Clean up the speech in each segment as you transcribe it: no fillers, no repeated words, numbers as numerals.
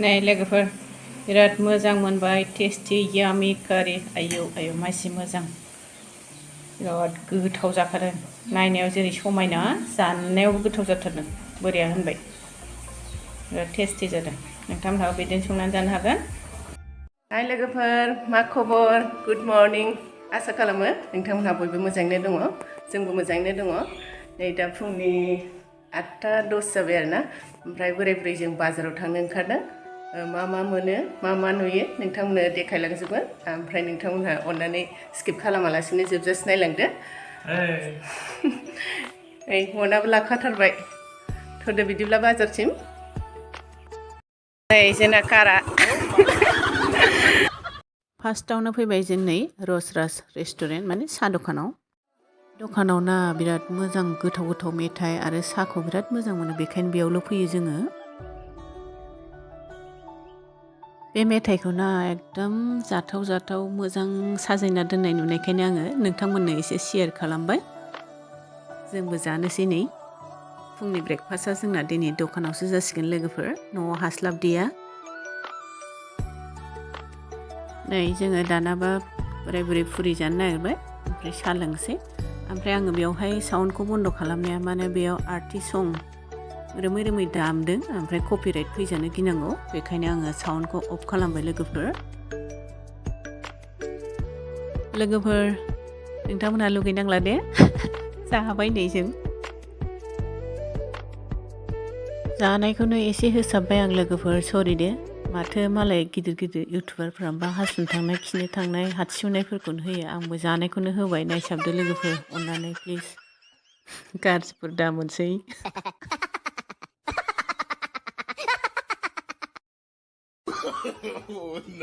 नै लोगोफोर बिराद मोजां मोनबाय टेस्टि यामि कारि आयौ आयौ मासि मोजां बिराद गोथाव जाखादों नायनायाव जेरै समायना जानायावबो गोथाव जाथारदों बोरैया होनबाय बिराद टेस्टि जादों नोंथांमोनहाबो बिदिनो संनानै जानो हागोन। हाय लोगोफोर मा खबर गुड मर्निं आसा खालामो नोंथांमोनहा बयबो मोजाङैनो दङ जोंबो मोजाङैनो दङ नै दा फुंनि 8:10 जाबाय आरोना ओमफ्राय बोराय बुरै जों बाजाराव थांनो ओंखारदों मा मोनो मा नुयो नोंथांमोननो देखायलांजोबगोन ओमफ्राय नोंथांमोनहा अननानै स्किप खालामालासिनो जोबजासे नायलांदो। नै मनाबो लाखाथारबाय थोदो बिदिब्ला बाजारसिम नै जोंना कारा फार्स्टआवनो फैबाय जों नै रसराज रेस्टुरेन्ट माने साहा दखानाव ना बिराद मोजां गोथाव मेथाइ आरो साहाखौ बिराद मोजां मोनो बेखायनो बेयावल' फैयो जोङो। बे मेथाइखौ ना एकदम जाथाव मोजां साजायना दोननाय नुनायखायनो आङो नोंथांमोननो एसे शेयार खालामबाय जोंबो जानोसै नै फुंनि ब्रेकफास्टआ जोंना दिनै दखानावसो जासिगोन लोगोफोर न'आव हास्लाबदिया नै जोङो दानाबा बोराय बुरै फुरि जानो नागिरबाय ओमफ्राय साहा लोंसै ओमफ्राय आङो बेयावहाय साउन्डखौ बन्द' खालामनाया माने बेयाव आर्टिस्ट सं रोमै दामदों ओमफ्राय कपिराइट फैजानो गिनांगौ बेखायनो आङो साउन्डखौ अफ खालामबाय लोगोफोर नोंथांमोनहा लुगैनांला दे जाबाय नै जों जानायखौनो एसे होसाबबाय आं लोगोफोर सरि दे माथो मालाय गिदिर इउटुबारफ्रा बा हासुनो थांनाय खिनो थांनाय हाथिउनायफोरखौनो होयो आंबो जानायखौनो होबाय नायसाबदो लोगोफोर अननानै प्लिज गाज्रिफोर दा मोनसै।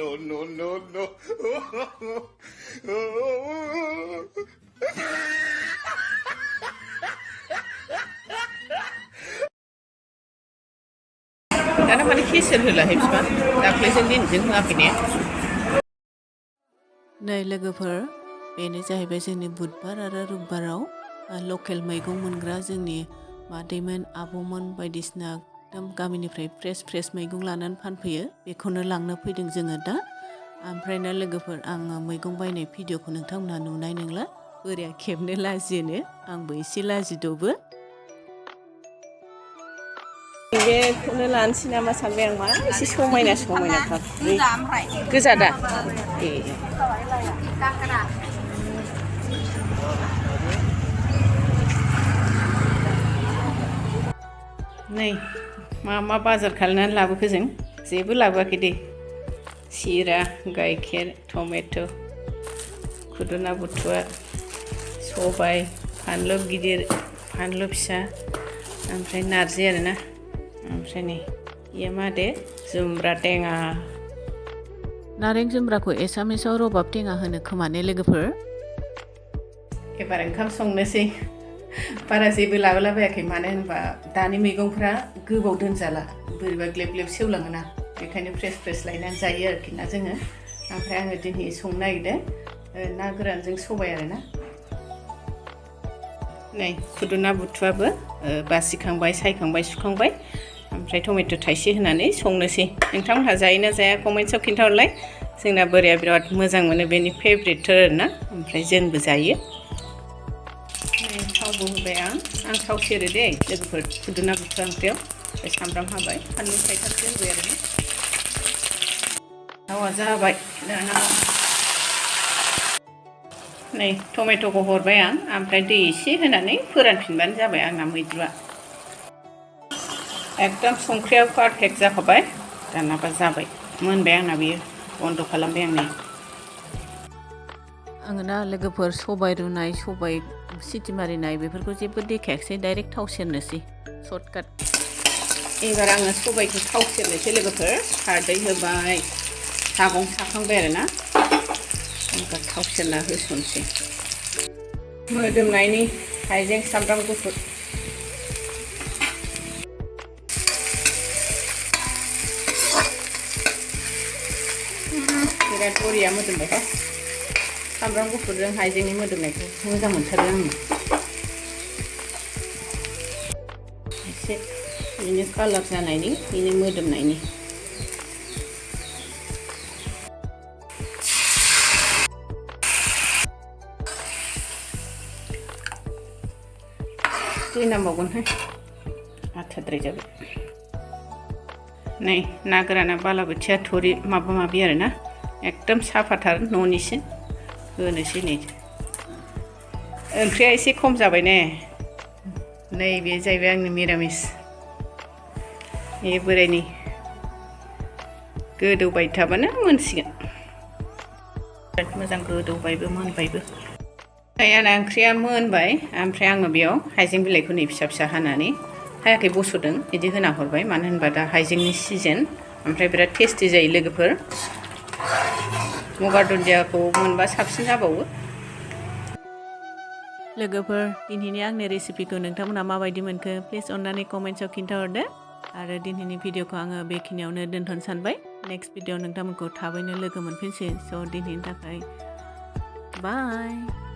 No. दाना माने केसेर होलाहाय बिफा दाख्लैजों दिनजों होआखै ने नै लोगोफोर बेनो जाहैबाय जोंनि बुधबार आरो रबिबाराव लकेल मैगं मोनग्रा जोंनि मादैमोन आब'मोन बायदिसिना एकदम गामिनिफ्राय फ्रेस मैगं लानानै फानफैयो बेखौनो लांनो फैदों जोङो दा ओमफ्राय ना लोगोफोर आङो मैगं बायनाय भिडिअखौ नोंथांमोनहा नुनाय नंला बोरैया खेबनो लाजियोनो आंबो एसे लाजिदबो बेखौनो लानोसै नामा सानबाय आं मा एसे समायना गोजा दा ए नै मा बाजार खालामनानै लाबोखो जों जेबो लाबोआखै दे सिरा गाइखेर टमेट' खुदुना बुथुवा सबाय फानलु गिदिर फानलु फिसा ओमफ्राय नारजि आरोना ओमफ्राय नै इयो मा दे जुमब्रा टेङा नारें जुमब्राखौ एसामिसाव रबाब टेङा होनो खोमाने लोगोफोर एबार ओंखाम संनोसै बारा जेबो लाबोलाबायाखै मानो होनबा दानि मैगंफ्रा गोबाव दोनजाला बोरैबा ग्लेब सेवलाङोना बेखायनो फ्रेस लायनानै जायो आरोखि ना जोङो ओमफ्राय आङो दिनै संनो नागिरदों ना गोरानजों सबाय आरोना नै खुदुना बुथुवाबो बासिखांबाय सायखांबाय सुखांबाय ओमफ्राय टमेट' थाइसे होनानै संनोसै नोंथांमोनहा जायोना जाया कमेन्ट्सआव खिन्थाहरलाय जोंना बोराया बिराद मोजां मोनो बेनि फेभरेटथार आरोना ओमफ्राय जोंबो जायो थावबो होबाय आं थाव सेरो दे लोगोफोर खुदुना बुथुवा ओंख्रियाव ओमफ्राय सामब्राम हाबाय फानलु थाइथामसो होबाय आरो थावा जाबाय दाना नै टमेट'खौ हरबाय आं ओमफ्राय दै एसे होनानै फोरानफिनबानो जाबाय आंना मैद्रुआ एकदम संख्रिया पारफेक्ट जाखाबाय दानाबा जाबाय मोनबाय आंना बियो बन्द' खालामबाय आं नै आङो ना लोगोफोर सबाय रुनाय सबाय सिटि मारिनाय बेफोरखौ जेबो देखायाखिसै डाइरेक्ट थाव सेरनोसै सर्टकाट एबार आङो सबायखौ थाव सेरनोसै लोगोफोर खारदै होबाय सागं साखांबाय आरोना ओमफ्राय थाव सेरना होसनसै मोदोमनायनि हाइजें सामब्राम गुफुर बिराद बरिया मोदोमबाय सामब्राम गुफुरजों हाइजेंनि मोदोमनायखौ मोजां मोनथारो आङो एसे बेनो कालार जानायनि बेनो मोदोमनायनि एसे नांबावगोनहाय आथाद्राय जाबाय नै ना गोराना बालाबोथिया थुरि माबा माबि आरोना एकदम साफाथार न'निसो होनोसै नै ओंख्रिया एसे खम जाबाय ने नैबे जाहैबाय आंनि मिरामिस बे बोरायनि गोदौबाय थाबानो मोनसिगोन बिराद मोजां गोदौबायबो मोनबायबो आंना ओंख्रिया मोनबाय ओमफ्राय आङो बेयाव हाइजें बिलाइखौ नै फिसा फिसा हानानै हायाखै बस'दों बिदि होना हरबाय मानो होनबा दा हाइजेंनि सिजन ओमफ्राय बिराद टेस्टि जायो लोगोफोर मगा दुन्दियाखौ मोनबा साबसिन जाबावो लोगोफोर दिनैनि आंनि रेसिपिखौ नोंथांमोना माबायदि मोनखो प्लिज अननानै कमेन्ट्सआव खिन्थाहरदो आरो दिनैनि भिडिअखौ आङो बेखिनियावनो दोनथ'नो सानबाय नेक्स्ट भिडिअ नोंथांमोनखौ थाबैनो लोगो मोनफिनसै स' दिनैनि थाखाय बाय